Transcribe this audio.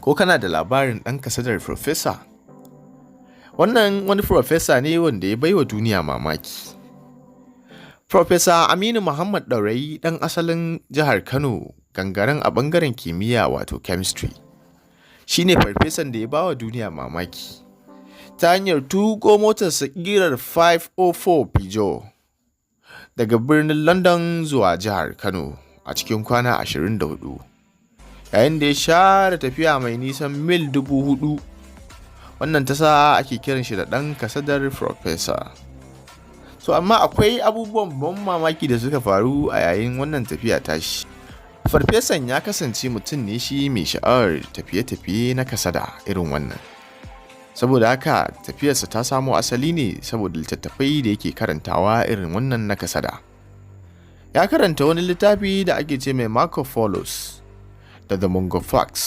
Ko kana da labarin ɗan kasadar Farfesa? Wannan wani farfesa ne wanda ya baiwa duniya mamaki. Farfesa Aminu Muhammad Ɗaurayi, ɗan asalin jihar Kano, gangaren a ɓangaren kimiyya, wato chemistry. Shi ne farfesan da ya bawa duniya mamaki ta hanyar tuƙo motarsa ƙirar 504 Peugeot daga birnin London zuwa jihar Kano a cikin kwana 24, yayin da ya share tafiya mai nisan mil 4,000. Wannan ta sa ake kiran shi da ɗan kasadar farfesa. So amma akwai abubuwan ban mamaki da suka faru a yayin wannan tafiya tashi. Farfesan ya kasance mutum ne shi mai sha'awar tafiye-tafiye na kasada irin wannan. Saboda haka tafiyarsa ta samo asali ne saboda littattafai da yake karantawa irin wannan na kasada. Ya karanta wani littafi da ake ce mai Marco Polo's da The Montgolfiers.